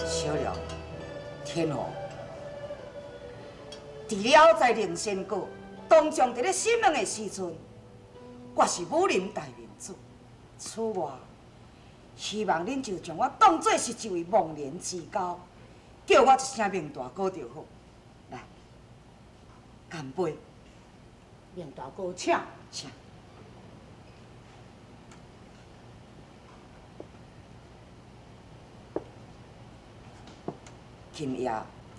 小梁，天后，除了在灵仙阁当众伫咧审问的时阵，我是武林大明主。此外，希望恁就将我当做是一位忘年之交，叫我一声明大哥就好。来，干杯！明大哥，请。请。今夜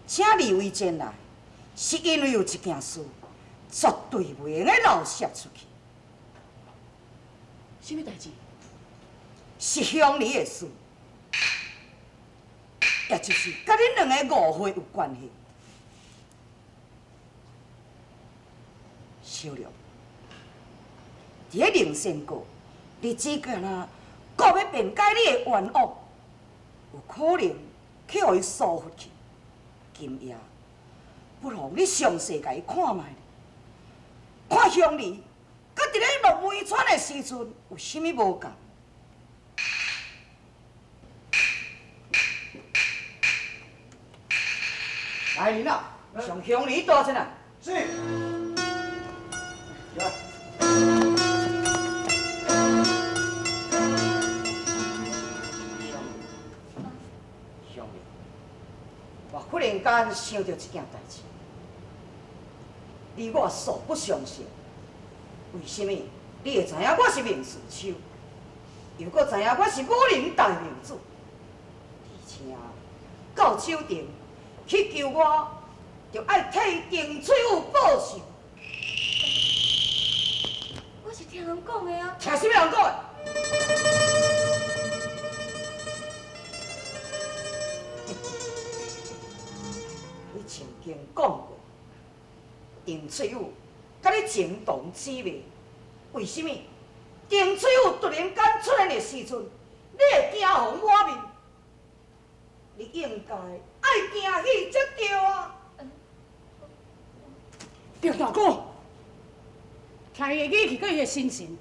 请二位前来，是因为有一件事，绝对袂用得漏泄出去。啥物代志？是乡里的事，也就是佮恁两个误会有关系。小梁，伫咧灵仙阁，你只敢若阁欲辩解你的冤枉，有可能去予伊疏忽去。今夜，不妨你详细共伊看觅，看乡里佮伫咧落梅川的时阵有啥物无仝。来人啊，将乡里带进来。是。乡里，我忽然间想到一件代志，你我素不相识，为什么你会知影我是明事秋，又阁知影我是武林大明主，而且到酒店去求我，就爱替丁翠玉报仇。我是听人讲的啊。听啥物人讲的？你曾经讲过，丁翠玉佮你情同姊妹，为什么丁翠玉突然间出现的时阵，你会惊惶满面？你应该爱惊喜才对啊！丁大哥，听伊的语气，佮伊的神情，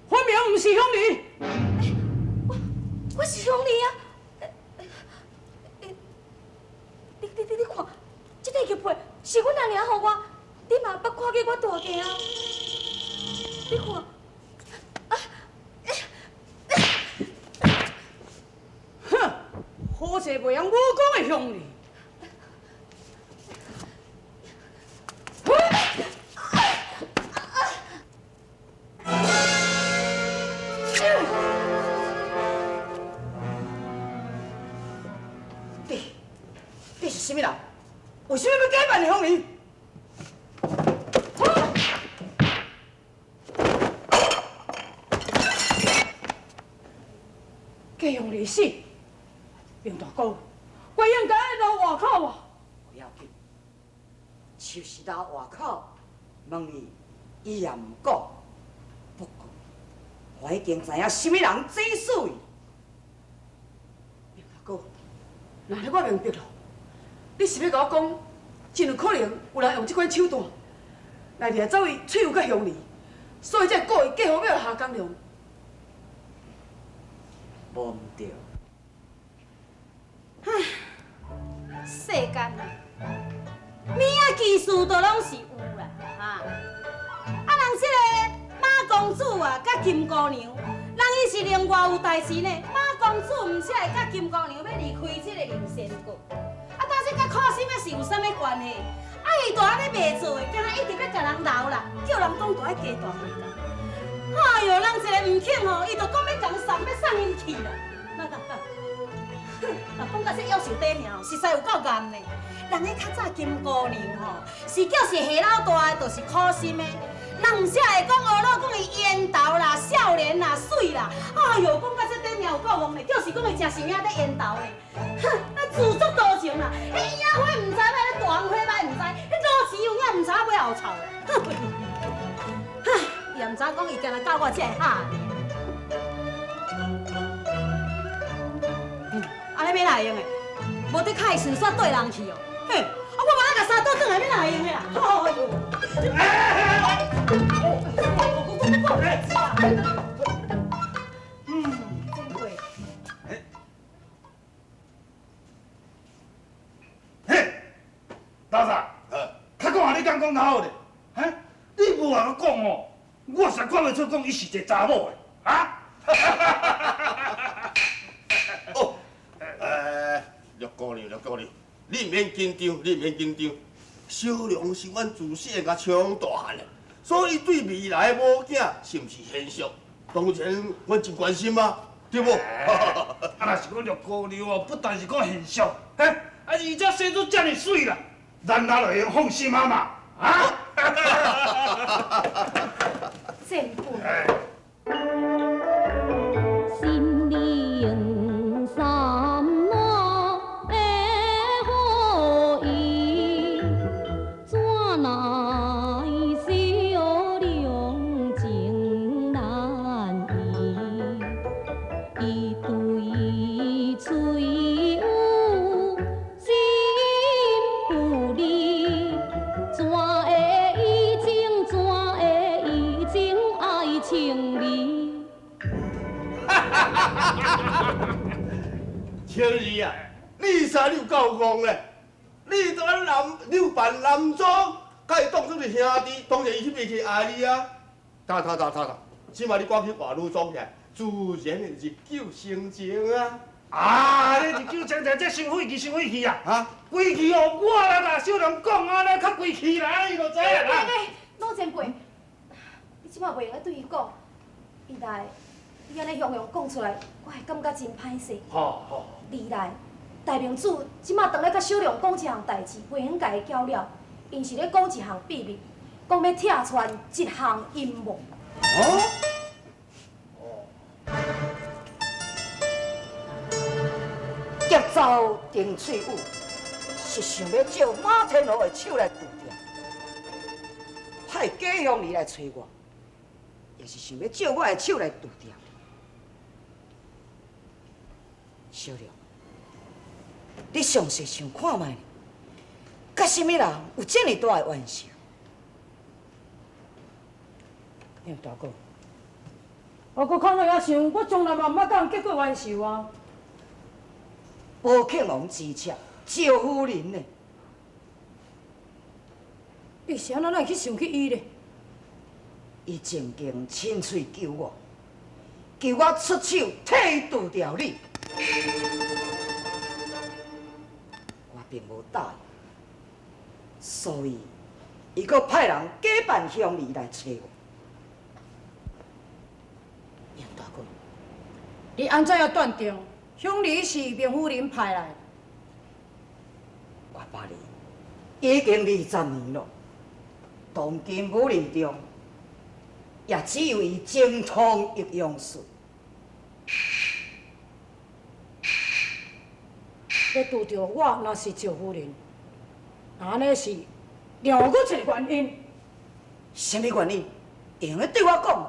分明毋是乡里。我是乡里啊！你看，这块玉佩是阮阿娘予我，你嘛捌看过我戴过啊？你看，啊！哼，好势袂晓武功的乡里。你是啥物人？为什么欲假扮乡里？假乡里死，明大哥，我应该爱留外口啊！不要紧，就是留外口，问伊，伊也毋讲。不过，我已经知影啥物人指使伊。明大哥，那呢我明白了，你是欲共我讲，真有可能有人用这款手段来掠走伊翠玉佮乡里，所以才故意计划欲下江龙。无毋对。唉，世间啊，意思都攏是有啦，哈。啊，人這个馬公子啊，佮金姑娘，人伊是另外有代誌呢。馬公子毋才會佮金姑娘欲離開這个靈仙閣。啊，到底佮苦心的是有啥物關係？啊，伊就按呢袂做的，敢若一直欲共人留啦，叫人講就愛加大代價。哎喲，人一个毋肯吼，伊就講欲共送，欲送𪜶去啦。那個，哼，啊，講到這夭壽短命吼，實在有夠顏的。人彼較早金姑娘吼，是叫是下老大的，就是苦心的。人毋才會講學老講伊緣投啦、少年啦、媠啦。哎喲，講到這短命有夠戇的，就是講伊誠是影咧緣投的。哼，那自作多情啦，彼野花毋知歹，彼大紅花歹毋知，彼老鼠有影毋知影尾後臭。哼，伊也毋知影講伊敢若教我這个哈爾。按呢欲哪會用的？無得較會順煞綴人去哦。嘿，啊我嘛愛共衫倒轉來，欲哪會用的啦？哎喲！真貴。嘿，大嫂，較講啊，你敢講較好咧？哈，你無話講哦，我實看袂出講伊是一個查某的，啊？哦，陸姑娘，陸姑娘，你毋免緊張，你毋免緊張。小龍是阮自細共長大漢的，所以對未來的某囝是毋是現實，當然阮真關心啊，對無？啊，若是講陸姑娘哦，不但是講現實，嘿，啊，而且生做遮爾媠啦，咱哪就會用放心啊嘛，啊？前輩。心靈三老的好意，怎奈小兩情難移？伊對翠有心不離，怎會移情？怎會移情愛情理？青兒啊，你啥你有夠戇咧？你都按男，你有扮男裝，共伊當做是兄弟，當然伊去袂去愛你啊。呾呾呾呾呾，這馬你趕緊換女裝起來，自然會日久生情啊。啊，你日久生情，這傷晦氣，傷晦氣啊！啊，規氣哦，我來啦，小龍講啊，咧較規氣啦，伊就知影啦。老前輩，你這馬袂用該對伊講，一來你按呢雄雄講出來，我會感覺真歹勢。好好。二來，大明主這馬當咧佮小龍講這項代誌，袂用共伊攪了，𪜶是咧講一項秘密，講欲拆穿一項陰謀。哦？劫走丁翠玉，是想欲借馬天樂的手來除掉，派假鄉里來揣我，也是想欲借我的手來除掉。小龍，你詳細想看覓，佮啥物人有這麼大的冤仇？葉大哥，我閣較早遐想，我從來嘛毋捌佮人結過冤仇啊。寶慶王之妾趙夫人呢？你是按怎會去想起伊咧？伊曾經親喙求我，求我出手替伊除掉你，我並無答應，所以伊閣派人假扮鄉里來揣我。葉大哥，你按怎樣斷定鄉里是明夫人派來的？我捌伊已經20年了，當今武林中，也只有伊精通易容術。欲拄著我，若是趙夫人，按呢是另外閣一個原因。啥物原因？會用得對我講？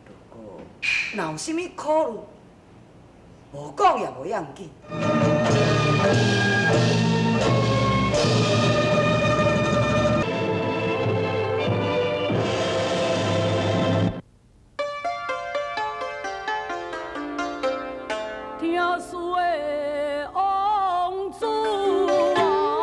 如果若有啥物考慮，無講也無要緊。聽說王子啊。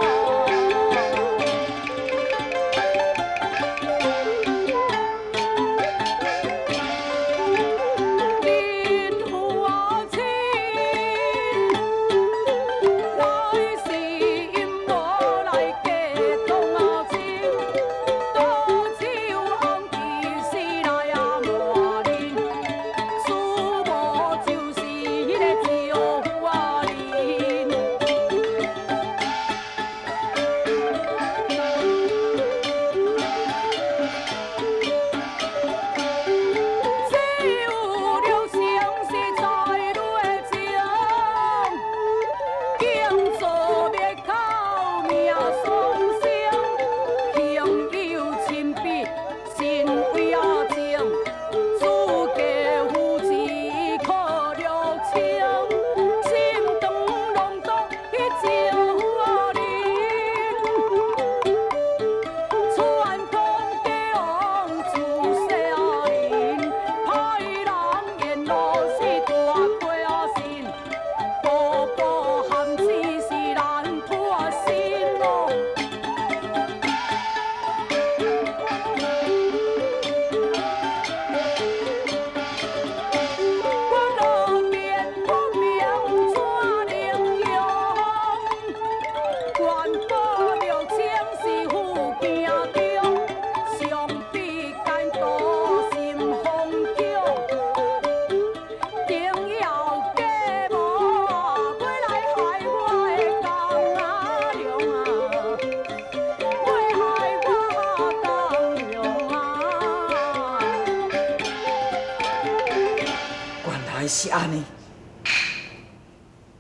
是按呢，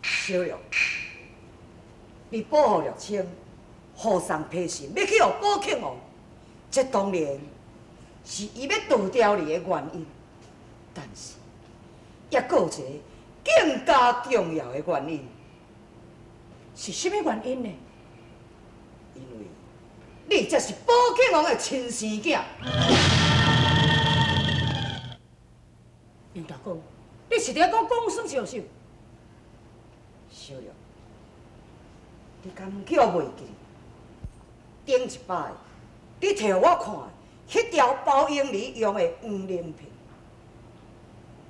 小玉，你保护绿青，予送批信，欲去予宝庆王，这当然是伊欲除掉你的原因。但是，犹阁有一个更加重要的原因。是啥物原因呢？因为你才是宝庆王的亲生囝。杨大哥，你是伫咧讲讲耍笑笑？小玉，你敢叫袂记？顶一摆，你摕予我看彼条包英儿用的黄连片，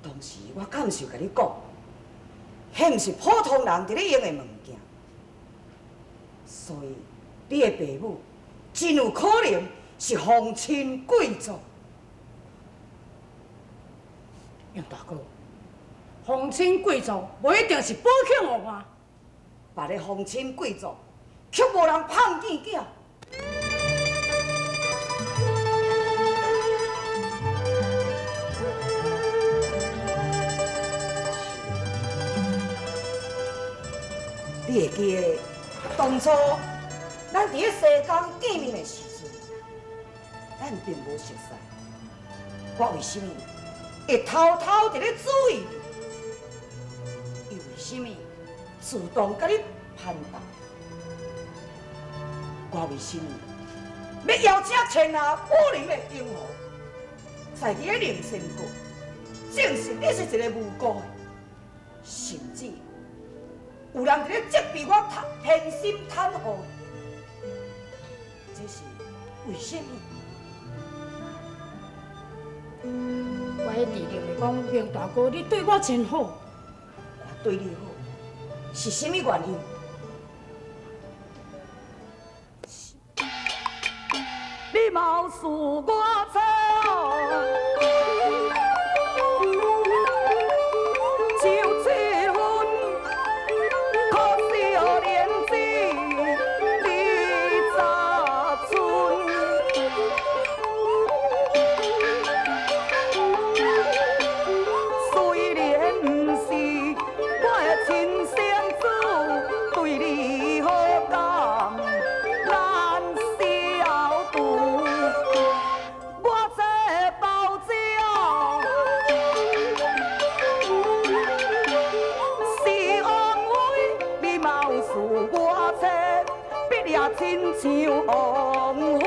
当时我敢是有共你讲，彼毋是普通人伫咧用的物件，所以你的爸母真有可能是皇亲贵族。杨大哥，皇亲贵族无一定是宝庆王啊。别个皇亲贵族却无人盼见囝。你会记得当初咱伫咧西港见面的时阵，咱并无熟似。我为啥物会偷偷伫咧注意你？又为啥物主动佮你攀谈？我为啥物欲邀请千下武林的英雄，在伫咧灵仙阁证实你是一个无辜的，甚至有人伫咧责备我偏心袒护，这是为啥物？我一直认为讲，明大哥，你对我真好。我对你好，是啥物原因？你貌似我错。就这份可惜年纪20春，虽然不是我的亲生子，对你好感难消除。我这包子是王妃，你貌似我妻，必也亲像王妃。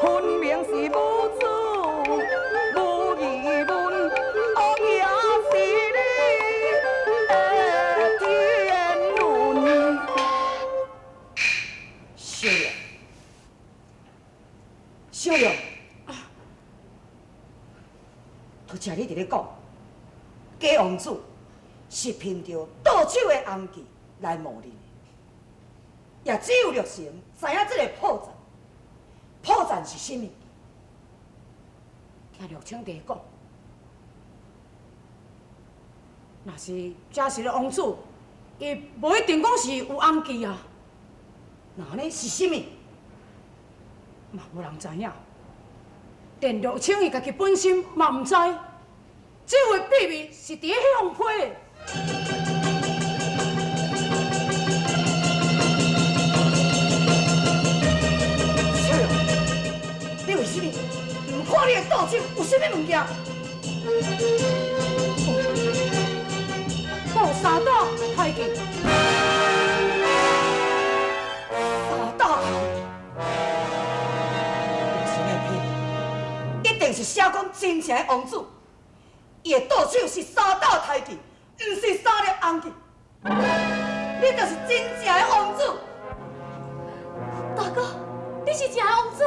分明是母子无疑问，王爷是你的天伦。小玉，小玉，拄才你伫咧讲，假王子是凭著倒手的红旗来冒认的，也只有绿成知影这个破绽。破绽是啥物？听绿青弟讲，若是真实的王子，伊无一定讲是有红旗啊。那按呢是啥物？嘛无人知影。连绿青伊家己本身嘛毋知，这个秘密是伫咧彼封批的。小玉，你为啥物毋看你的倒手有啥物物件？哦，三打太极。三打太极，有啥物批？一定是写讲真正的王子，伊的倒手是三打太极，毋是三粒红旗。你就是真正的王子。大哥，你是真的王子。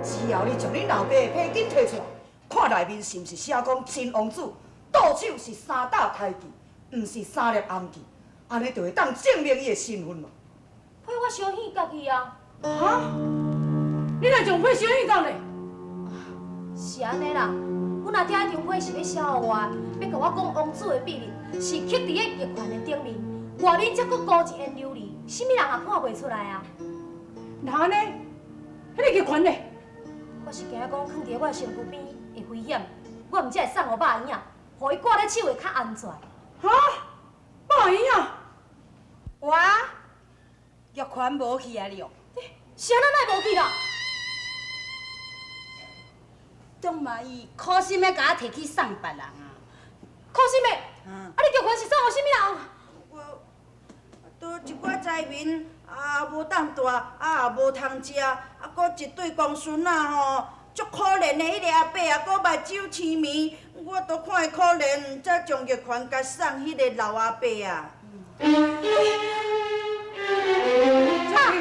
只要你将恁老爸的批紧提出来，看内面是毋是写讲真王子倒手是三打太极，毋是三粒红旗，按呢就会当证明伊的身份嘛。批我烧耳角去啊！哈？你哪将批烧耳角咧？是按呢啦，阮阿爹彼张批是欲写予我的，欲共我讲王子的秘密是刻伫咧玉环的顶面，外面才阁糊一层琉璃，啥物人也看袂出来啊。那按呢？彼个玉环咧？我是驚講囥佇我的身軀邊會危險，我毋才會送予肉圓仔，予伊掛咧手會較安全。哈？肉圓仔？哇！玉環無去啊了？是按怎哪會無去啦？總嘛伊苦心欲共我提去送別人啊！苦心的？啊，你玉環是送予啥物人？我都一寡災民啊，無當蹛，啊也無通食，啊，閣一對公孫仔吼，足可憐的彼个阿伯啊，閣目睭青盲，我都看伊可憐，才將玉環共送彼个老阿伯啊。啊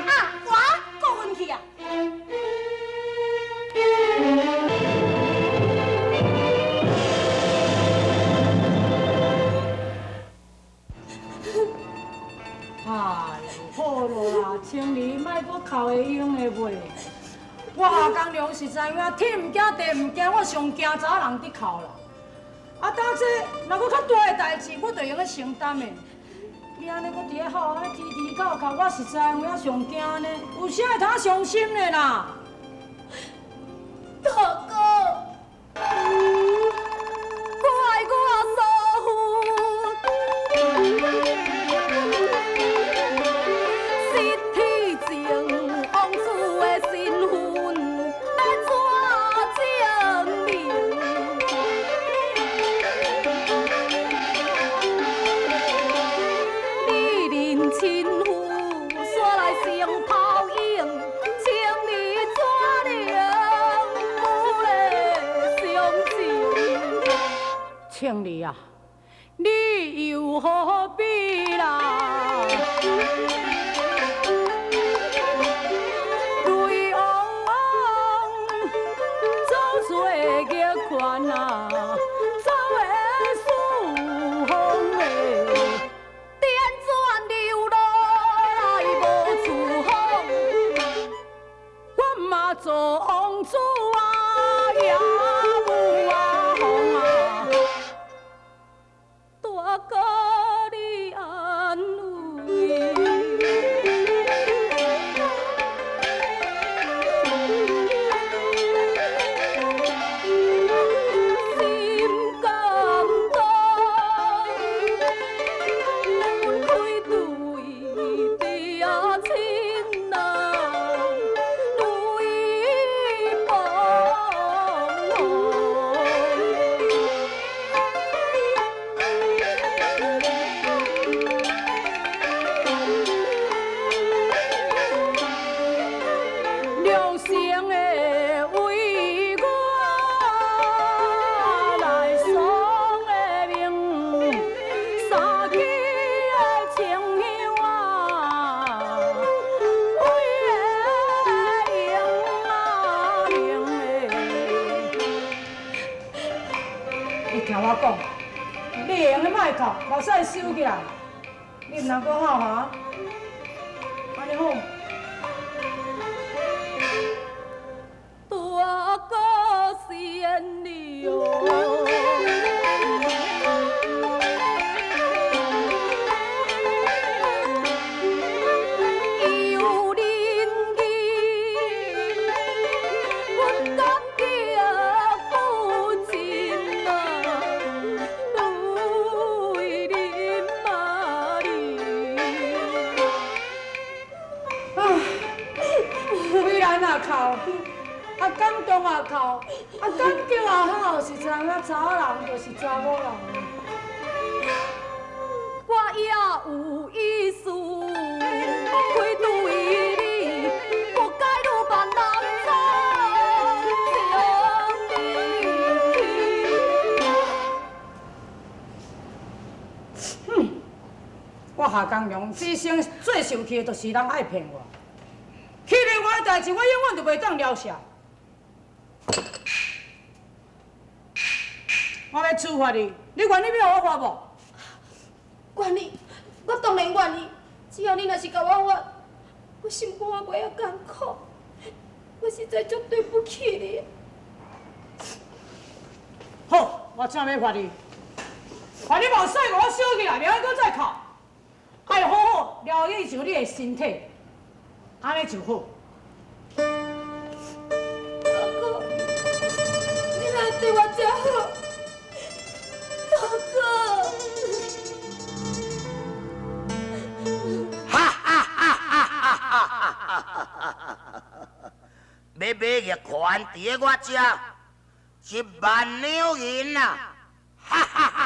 啊！我過分去啊！哎呦，好咯啦，青兒莫閣哭會用的袂。我夏江良實在影，天毋驚地毋驚，我上驚查某人佇哭啦。啊，當這若閣較大的代誌，我就會用得承擔的。你按呢閣佇咧哭，按呢啼啼哭哭，我實在有影上驚呢，有啥會通傷心的啦？大哥，我愛我嫂夫，失去情王子的身份，欲怎證明？你認親夫，煞來成泡影，情義怎能不咧相情？青兒啊，你又何必啦？淚汪汪，走做玉環啊，走的四方的。輾轉流落來無處訪，我嘛做王子啊，也無啊風啊。大哥你安慰。心感動，分開對爹親啊，淚滂沱。兩生的為我來喪的命，三更的清香啊，為的用啊命的。你聽我講，你會用的莫哭，目屎收起來，你毋通閣哭哈，按呢好。大哥善良，有仁義，阮感激不盡啊，為恁媽咪。啊，為難也哭，啊感動也哭，啊感激也好，實在影查某人就是查某人。我也有意思，愧對你，不該女扮男裝將你去。哼，我夏江良此生最受氣的就是人愛騙我，欺騙我的代誌，我永遠就袂當饒赦。我欲處罰你，你願意欲予我罰無？願意，我當然願意。只要你若是共我罰，我心肝袂遐艱苦。我實在足對不起你。好，我正欲罰你，罰你目屎予我燒起來，袂愛閣再哭。愛好好療愈一下你的身體，按呢就好。大哥，對我遮好？大哥。哈哈哈哈哈哈！欲買玉環佇咧我遮，1萬兩銀啊！哈哈哈